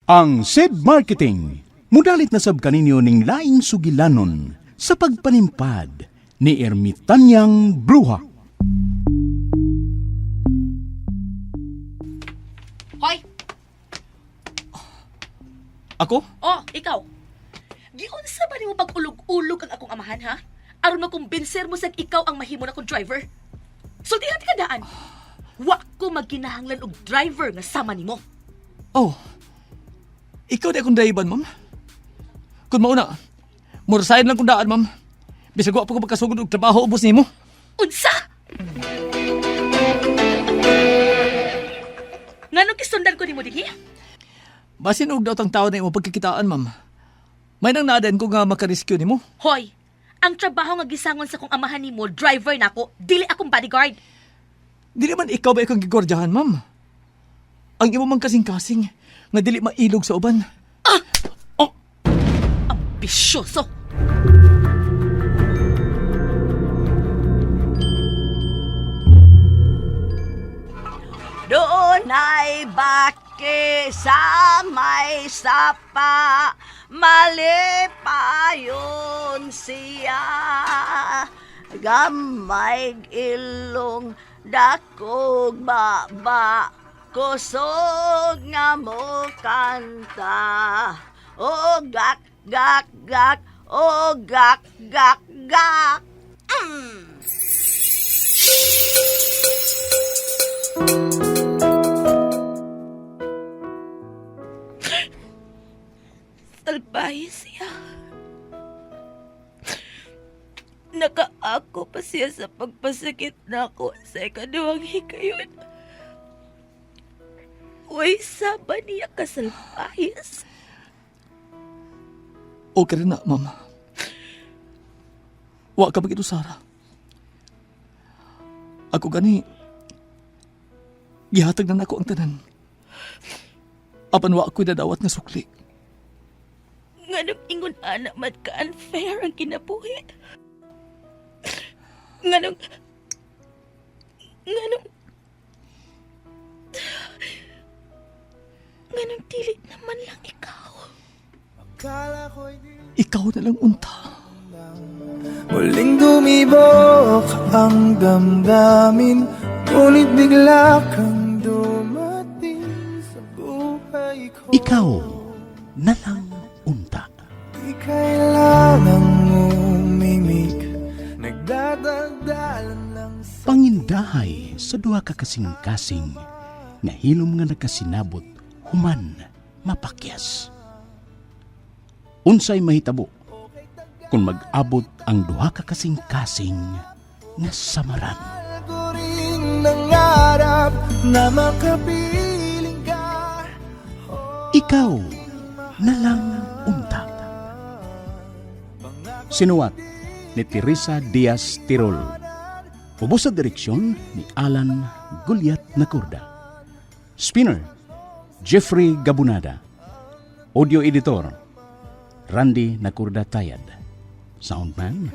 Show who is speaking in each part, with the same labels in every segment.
Speaker 1: Ang SED Marketing, mudalit na sab kaninyo ning laing sugilanon sa pagpanimpad ni Ermitanyang Bruha.
Speaker 2: Hoy!
Speaker 3: Ako?
Speaker 2: Oh, ikaw. Giunsa ba nimo pag-ulog-ulog ang akong amahan, ha? Aron makumbinser mo sag ikaw ang mahimo na kong driver. Sultihan ka daan. Wa ko magkinahanglan og driver nga sama nimo.
Speaker 3: Oh. Ikaw di akong driver, ma'am. Kung mauna, murasahin lang kong daan, ma'am. Bisag wa pa ko pagkasugod og trabaho ubos nimo.
Speaker 2: Unsa? Nganong gisundan ko nimo dinhi?
Speaker 3: Basin og daot ang tao na imo pagkakitaan, ma'am. May nang naadan ko nga makarescue nimo.
Speaker 2: Hoy, ang trabaho nga gisangon sa kong amahan nimo, driver nako, dili akong bodyguard.
Speaker 3: Dili man ikaw ba ikang gigordyahan, ma'am? Ang imo mang kasing-kasing nga dili mailog sa uban. Oh,
Speaker 2: Ambisyoso.
Speaker 4: Doon ay baki sa may sapa, malipayon siya. Gamay ilong dakog baba, kusog nga mo kanta. O gak, gak, gak, o gak, gak, gak.
Speaker 2: Salbahe siya. Nakaako pa siya sa pagpasakit nako sa ikaduhang hikayon. Uy, saba niya kasalbahis.
Speaker 3: Okay rin na, ma'am. Wa ka bagito, Sara. Ako gani, gihatag na nako ang tanan. Apan wa ako'y dadawat nga sukli.
Speaker 2: Nganong ingon ana man ka unfair ang kinabuhi. Nganong nganong nganong dili naman lang ikaw.
Speaker 3: Ikaw na lang unta.
Speaker 5: Muling tumibok ang damdamin, ngunit bigla kang dumating sa buhay ko.
Speaker 1: Ikaw na lang unta.
Speaker 5: Di kailangang umimik, nagdadaldalan lang sa
Speaker 1: Pangindahay sa duha ka kasing-kasing nga hilom nga nagkasinabot human mapakyas. Unsay mahitabo kung mag-abot ang duha ka kasing-kasing nga samaran.
Speaker 5: ko rin nangarap na makapiling ka.
Speaker 1: Ikaw na lang unta. Sinuwat ni Teresa Diaz Tirol. Ubos sa direksyon ni Alan Gulyat Nakurda. Spinner, Jeffrey Gabunada. Audio editor, Randy Nakurda Tayad. Soundman,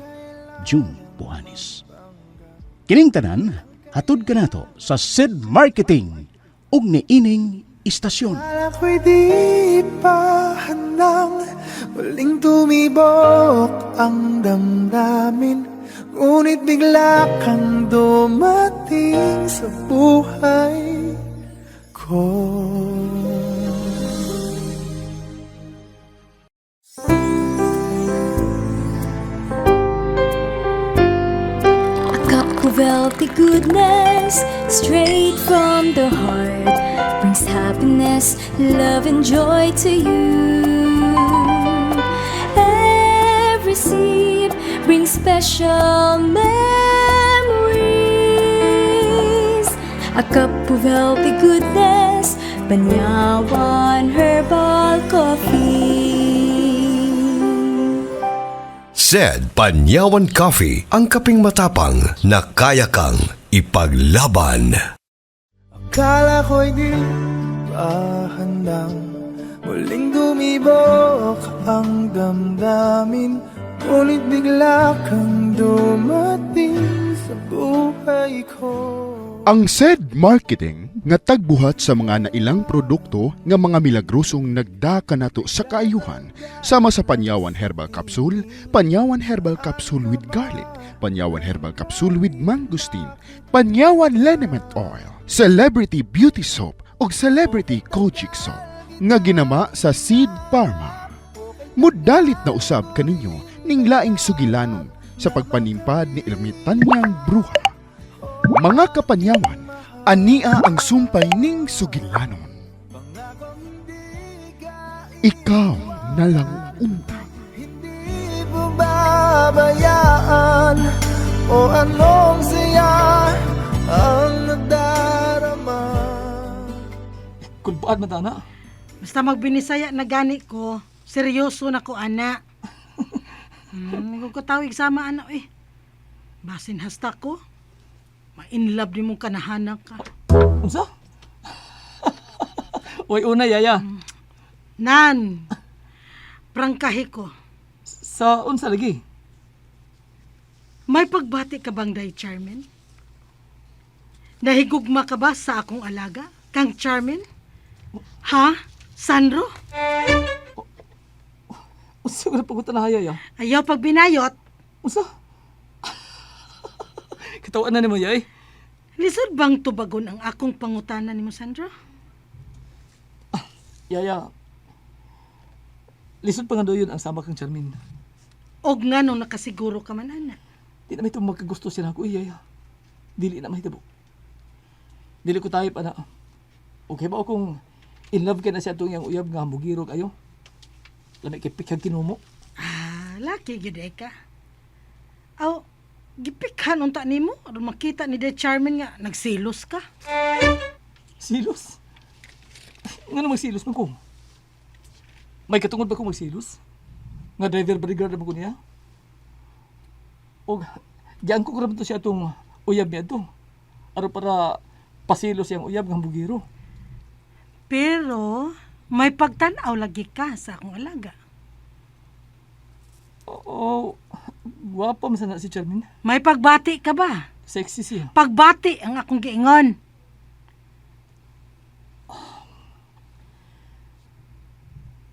Speaker 1: June Buhanis. Kining tanan, hatod kanato sa Sid Marketing ug niining istasyon.
Speaker 5: Akala ko'y di pa handang muling tumibok ang damdamin, ngunit bigla kang dumating sa buhay ko.
Speaker 6: A cup of healthy goodness, straight from the heart, brings happiness, love, and joy to you. Every sip brings special memories. A cup of healthy goodness, Banyawan Herbal Coffee.
Speaker 7: Said Panyawan Coffee, ang kaping matapang na kaya kang ipaglaban.
Speaker 5: Akala ko'y di pa handang muling tumibok ang damdamin, ngunit bigla kang dumating sa buhay ko.
Speaker 8: Ang said marketing Nga tagbuhat sa mga nailang produkto nga mga milagrosong nagda kanato sa kaayuhan sama sa Panyawan Herbal Capsule, Panyawan Herbal Capsule with Garlic, Panyawan Herbal Capsule with Mangosteen, Panyawan Liniment Oil, Celebrity Beauty Soap ug Celebrity Kojic Soap nga ginama sa Seed Pharma. Mudalit na usab kaninyo ning laing sugilanon sa pagpanimpad ni Ermitanyang Bruha. Mga kapanyawan, ania ang sumpay ning sugilanon. Ikaw na lang unta.
Speaker 5: Hindi pababayaan o anong saya ang nadarama.
Speaker 3: Kulbaan man ta na.
Speaker 9: Basta magbinisaya na gani ko, seryoso na ko, ana. Ko tawig sama, ana, eh. Basin hasta ko. Ma-inlove ni mong kanahanak ka.
Speaker 3: Unsa? Uy, una yaya.
Speaker 9: Nan, prangkahi ko.
Speaker 3: Sa unsa lagi?
Speaker 9: May pagbati ka bang day, Charmin? Nahigugma ka ba sa akong alaga, kang Charmin? Ha? Sandro?
Speaker 3: Unsa ko na pagutanaha yaya?
Speaker 9: Ayaw pag binayot,
Speaker 3: Unsa? Katawan na nimo yay.
Speaker 9: lisod bang tubagon ang akong pangutana nimo, Sandro?
Speaker 3: Yaya. Lisod pa nga doon ang sama kang Charmin.
Speaker 9: Og nga nung nakasiguro ka man, ana.
Speaker 3: Di na may ito magkagusto siya na ako, eh, yaya. Dili na mahitabo. Dili ko type, ana. Okay ba akong in love ka na siya itong iyang uyab nga mugiro kayo? Lami kay pikhag kinumo.
Speaker 9: Ah, laki gyud eh ka. Aw, gipikhan unta nimo aron makita ni De Charmin nga nagsilos ka.
Speaker 3: Silos? Nga na magsilos man ko? May katungod ba ko magsilos? Nga driver bodyguard naman ko niya? O, diyan ko kurang to siya itong uyab niya ito. Aron para pasilos siyang uyab nga bugiro.
Speaker 9: Pero may pagtan-aw lagi ka sa akong alaga.
Speaker 3: Oo, gwapa man sana si Charmin.
Speaker 9: May pagbati ka ba?
Speaker 3: Sexy siya.
Speaker 9: Pagbati ang akong giingon.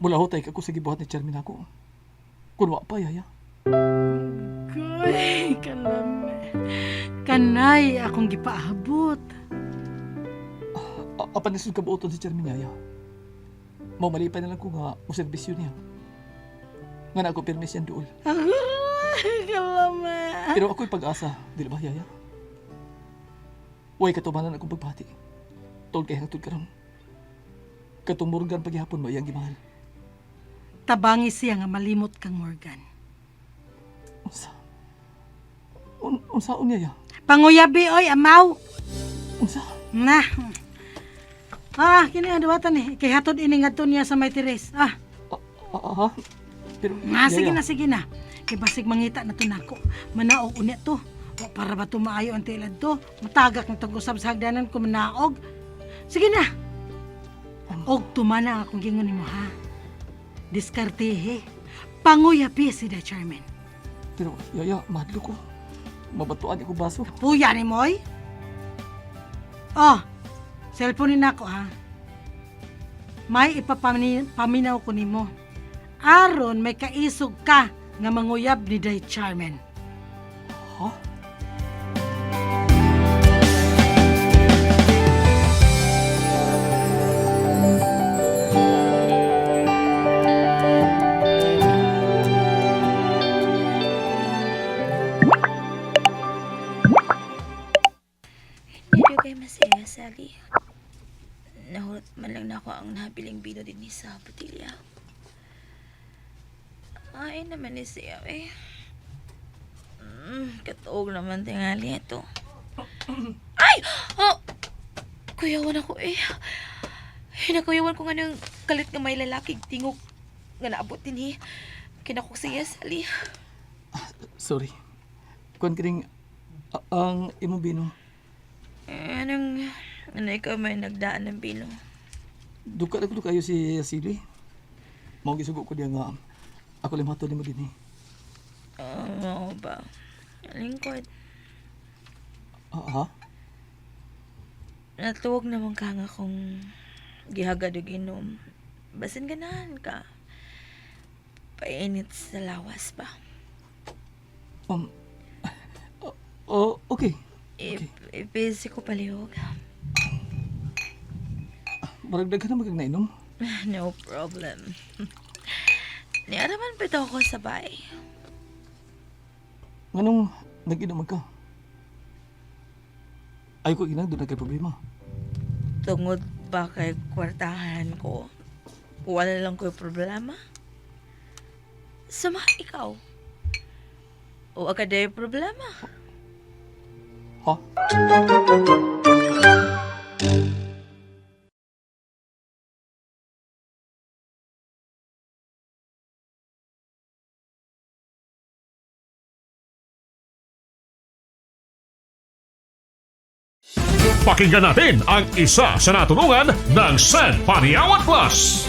Speaker 3: Mula ho tayo ako sa gibuhat ni Charmin ako. Kunwa pa, yaya.
Speaker 9: Kuy, kalame. Kanay akong gipaabot.
Speaker 3: Apan nisod kabuoton si Charmin, yaya. Mau malipay na lang ko nga mo serbisyo niya. Nga na ako permis yan dool.
Speaker 9: Aray, kalame.
Speaker 3: Pero ako'y pag-asa, di ba, yaya? Huwag katumanan akong pagbati. Tol kay hangtod karon. Katong Morgan paghihapon mo iyang gimahal.
Speaker 9: Tabangi siya nga malimot kang Morgan.
Speaker 3: Unsa? Unsa unya ya?
Speaker 9: Panguyabi oy, amaw.
Speaker 3: Unsa?
Speaker 9: Na. Ah, kini ang duwatan eh. Kay hatod ini ngadto niya sa may Teres. Ah,
Speaker 3: Ah, ah, pero
Speaker 9: nga sige
Speaker 3: yaya,
Speaker 9: na sige na. Kay basig mangita na to nako. Manaog unya to. Wa para ba to maayo ang tilad to? Matagak na tong usab sa hagdanan ko manaog. Sige na. Og tumana ang akong gingon nimo ha. Diskartehe. Panguyapi si the chairman.
Speaker 3: Pero yaya, mahadlo ko. Mabatuan ako baso.
Speaker 9: Puya ni Moy. Oh, cellphone ni nako ha. May ipapaminaw ko nimo. Aron may kaisog ka nga manguyab ni Day Charmin.
Speaker 3: Ha?
Speaker 10: Hindi ko kayo masaya, Sally. Nahurot man lang na ako ang nabiling bino din ni sa botilya. Ay naman ni siya eh. Katuog naman tingali ito. Ay! Oh! Kuyawan ako eh. Hinakuyawan ko nga ng kalit nga may lalaking tingog nga naabot din eh. Kinakok siya, Sally.
Speaker 3: Sorry. Kuan kining ang imong bino.
Speaker 10: Eh, anong, ano ikaw may nagdaan ng bino?
Speaker 3: Duka na ko kayo si Sili. Mao gisugo ko diya nga ako lang matod nimo dinhi.
Speaker 10: Oo ba? Lingkod.
Speaker 3: Ah, ha?
Speaker 10: Natuwag naman ka nga kung gihagad og inom. Basin ganahan ka. Painit sa lawas ba?
Speaker 3: Oh, okay.
Speaker 10: Okay. Busy ko palihog.
Speaker 3: Marag daghan na magag nainom.
Speaker 10: No problem. Niaraman pa ko sa bay.
Speaker 3: Nganong nag-inom man ka? Ay ko ginang doon na kay problema.
Speaker 10: Tungod ba kay kwartahan ko? Wala lang ko'y problema. Sama ikaw. O agad ay problema.
Speaker 3: Ha?
Speaker 11: Pakinggan natin ang isa sa natulungan ng San Paniawan Plus.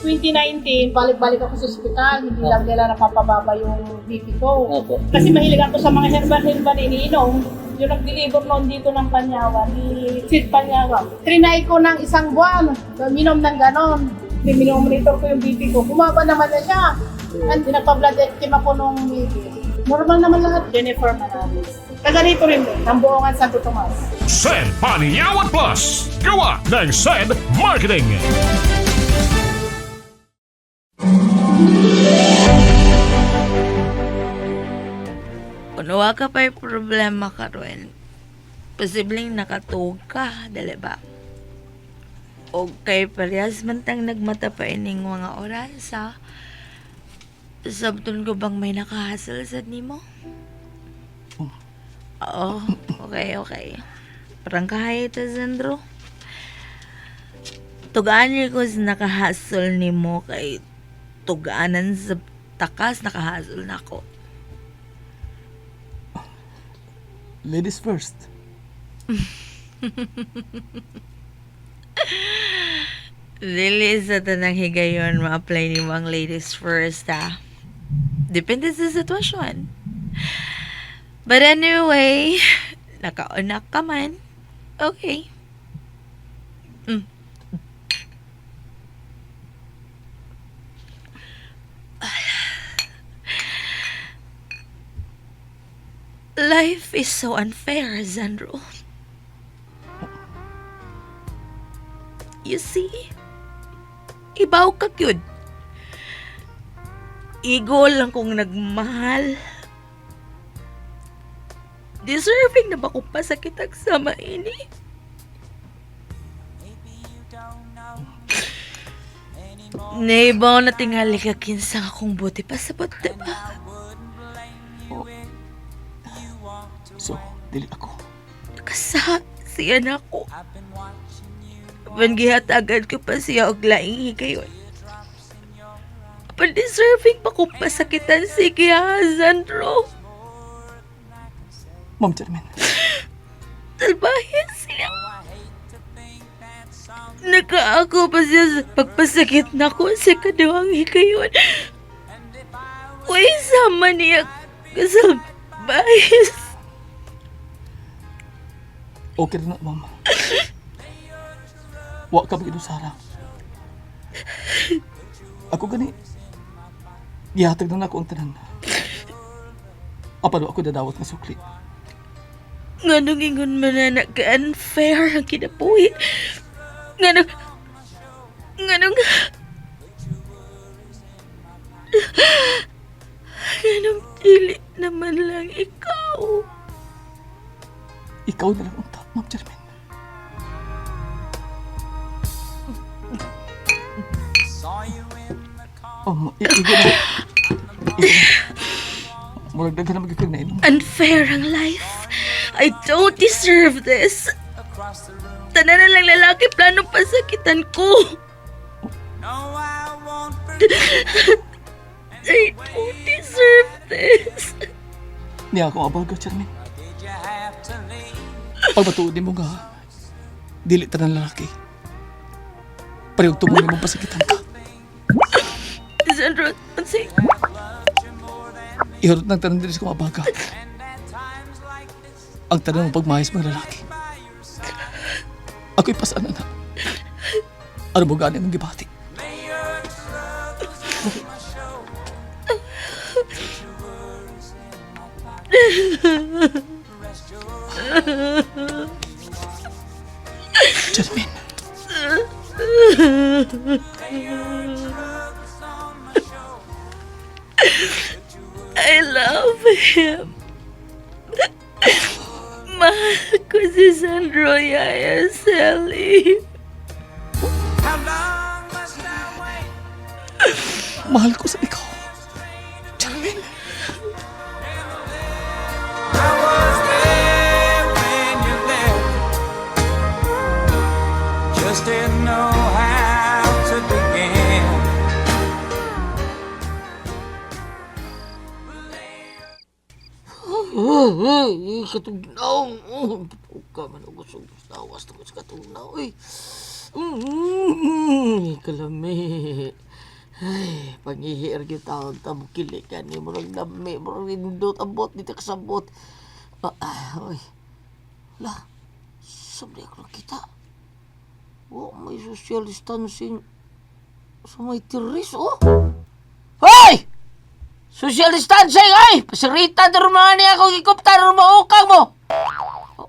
Speaker 12: 2019, balik-balik ako sa ospital. Hindi lang nila napapababa yung BP ko. Kasi mahilig ako sa mga herbal-herbal iniinom. Yung nag-deliver noon dito ng Panyawan, ni Sid Panyawan. Trinay ko ng isang buwan, minom ng ganon. Minomonitor ko yung BP ko. Bumaba naman na siya. And pinagpa-blood team ako nung BP. Normal naman lahat. Jennifer Manalis. Taga rito rin din, ng Buongan Santo Tomas.
Speaker 11: Sen Paniawan Plus. Gawa ng Sen Marketing.
Speaker 10: Kung wa ka pa'y problema karon, posibleng nakatuog ka, dali ba? O kay parehas man tang nagmata pa ining mga oras, ha? Sabton ko bang may nakahasal sad nimo? Oo, okay, okay. Parang kahit ito, Sandro. Tugaan ko sa nakahasol nimo kay tugaanan sa takas nakahasol na ako.
Speaker 3: Ladies first.
Speaker 10: Dili sa tanang higayon ma-apply nimo ang ladies first, ha? Depende sa sitwasyon. But anyway, nakauna ka man. Okay. Mm. Life is so unfair, Zandro. You see? Ibaw ka gyud. Igo lang kung nagmahal. Deserving na ba kung pasakit ang sama ini? Naibaw na tingali ka kinsa akong buti pa sa diba?
Speaker 3: So, dili ako.
Speaker 10: Kasa siya na ako. Apan gihatagan ko pa siya og laing higayon. Apan deserving pa kong pasakitan sige ha, Sandro.
Speaker 3: Ma'am Chairman.
Speaker 10: Salbahe siya. Nakaako pa siya sa pagpasakit na ko sa kaduhang higayon. Uy, sama niya kasalbahe.
Speaker 3: Okay na, ma'am. Wa ka pag Sara. Ako gani. Gihatag na nako ang tanan. Apan wa ako dadawat nga sukli.
Speaker 10: Nganong ingon man na nag-unfair ang kinabuhi. Nganong... Nganong... Nganong dili naman lang ikaw.
Speaker 3: Ikaw na lang unta, Ma'am Chairman. Igo na. Igo na. Murag daghan na magiging nainom.
Speaker 10: Unfair ang life. I don't deserve this. Tanan na lang lalaki planong pasakitan ko. I don't deserve this.
Speaker 3: Niya akong abaga, Chairman. Pag matuod mo nga, dili tanan lalaki. Parehong tubong nimong pasakitan ka.
Speaker 10: Sandro, unsay
Speaker 3: Ihurot ng tanan diri sa kong abaga. Ang tanan mo pagmahis mga lalaki. Ako'y pasana na. Ano mo gani mong gibati? Jasmine.
Speaker 10: I love him. Mahal ko si Sandro, Yaya Sally.
Speaker 3: Mahal ko sa ikaw. Charmaine.
Speaker 5: Just didn't know how to begin.
Speaker 4: Ay, katugnaw. Ka man og usog tawas tungod sa katugnaw eh. Kalami. Ay, pangihir gyud taon ta mo kili kani murag lami, murag nindot abot dito kasabot. Ah, ah, oy. La, sabay ko nakita. Wa may social distancing sa may tiris, oh. Hoy! Social distancing, ay! Pasirita na mga niya akong ikupta na maukang mo!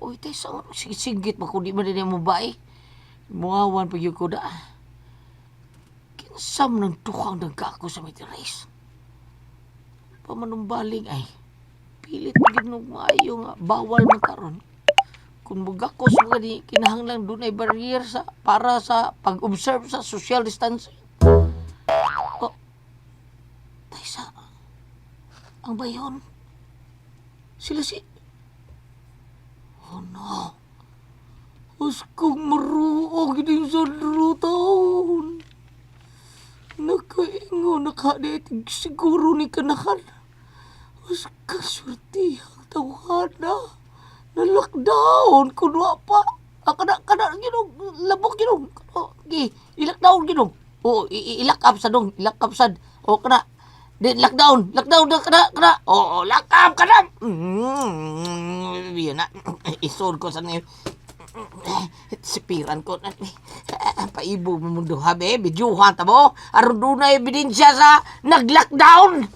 Speaker 4: Uy, tay, sa sigit ba kung di man din mo ba eh? Muawan pag yung kuda. Kinsam ng tukang nagkako sa may tiris. Pamanumbaling ay, pilit gyud nung maayo nga, bawal man karon. Kung mugakos mga ni, kinahanglan dunay barrier sa, para sa pag-observe sa social distancing. Oh, tay sa, ang bayon. Sila si... Oh no. Uskong maruog din sa taon. Nakaingo, nakaditig siguro ni kanahan. Uska surti ang tawhana. Na lockdown, kunwa pa. Ah, kana, kana, ginong, labok ginong. Kana, gi, i-lockdown ginong. Oo, i-lock up sa dong, i-lock up sad. O, kana, di, lockdown, lockdown na, kana, kana. Oo, lock up, kana. Yan na, isod ko sa niyo. Sipiran ko na. Paibo mo mundo ha, be. Bidyuhan ta mo. Aron doon na ebidensya sa nag-lockdown.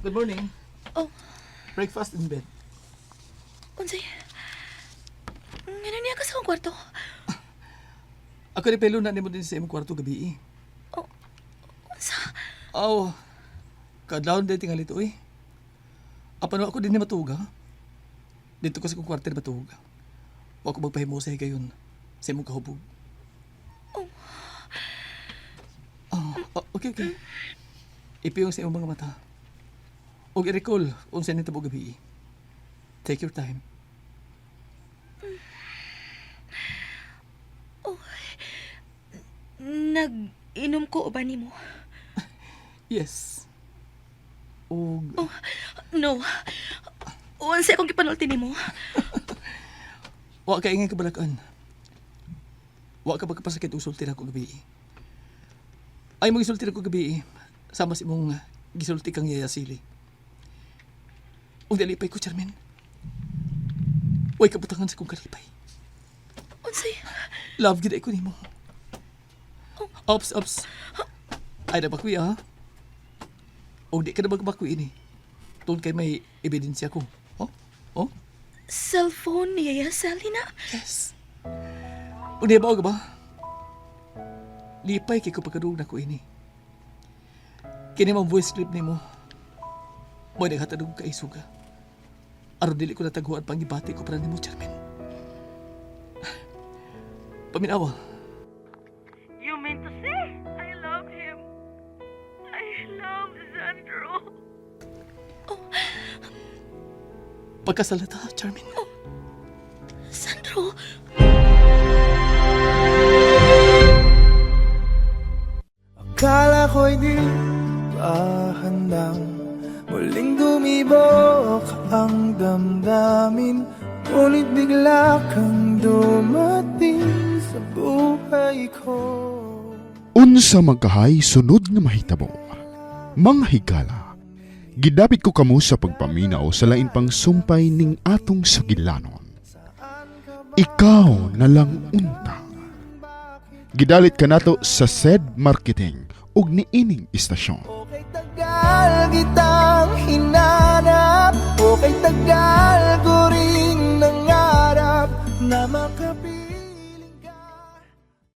Speaker 3: Good morning.
Speaker 10: Oh.
Speaker 3: Breakfast in bed.
Speaker 10: Unsay? Ngano niya ka sa akong kwarto?
Speaker 3: Ako ni Pelo na nimo din sa imong kwarto gabi eh.
Speaker 10: Unsa?
Speaker 3: Aw, kadlawon din tingali to eh. Apan ako din ni matuog ha. Dito ko sa kong kwarter matuog. Wa ko magpahimo sa higayon sa imong kahubog. Oh. Oh, okay, okay. Ipiyong sa imong mga mata. Og i-recall unsa nitabo gabi eh. Take your time.
Speaker 10: Nag-inom ko ba nimo?
Speaker 3: Yes. Og
Speaker 10: Oh, no. Unsa akong gipanulti nimo?
Speaker 3: Wa ka ingay kabalakan. Wa ka magkapasakit og sulti nako gabi. Ay mo gisulti nako gabi. Sama sa imong gisulti kang Yaya Sili. Ug dalipay ko, Charmaine. Way kabutangan sa kong kalipay.
Speaker 10: Unsay?
Speaker 3: Love gid ko nimo. Ops, ops. Ay nabakwi ha. O di ka na magbakwi ini. Tungod kay may ebidensya ko. Oh? Oh?
Speaker 10: Cellphone ni Yaya Sally na?
Speaker 3: Yes. Unya ba ba? Lipay kay ko pagkadugna ko ini. Kini man voice clip nimo. Mo naghatag og kaisuga. Aron dili ko nataghuan pang gibati ko para nimo, Charmaine. Paminawa.
Speaker 9: You mean to say, I
Speaker 3: Pagkasal ta, Charmin.
Speaker 2: Sandro!
Speaker 5: Akala ko'y di pa handang muling dumibok ang damdamin. Ngunit bigla kang dumating sa buhay ko.
Speaker 8: Unsa magkahay sunod nga mahitabo. Mga higala, gidapit ko kamo sa pagpaminaw sa lain pang sumpay ning atong sugilanon. Ikaw na lang unta. Gidalit kanato sa said marketing ug niining istasyon.
Speaker 5: Okay tagal kitang hinanap. Okay tagal.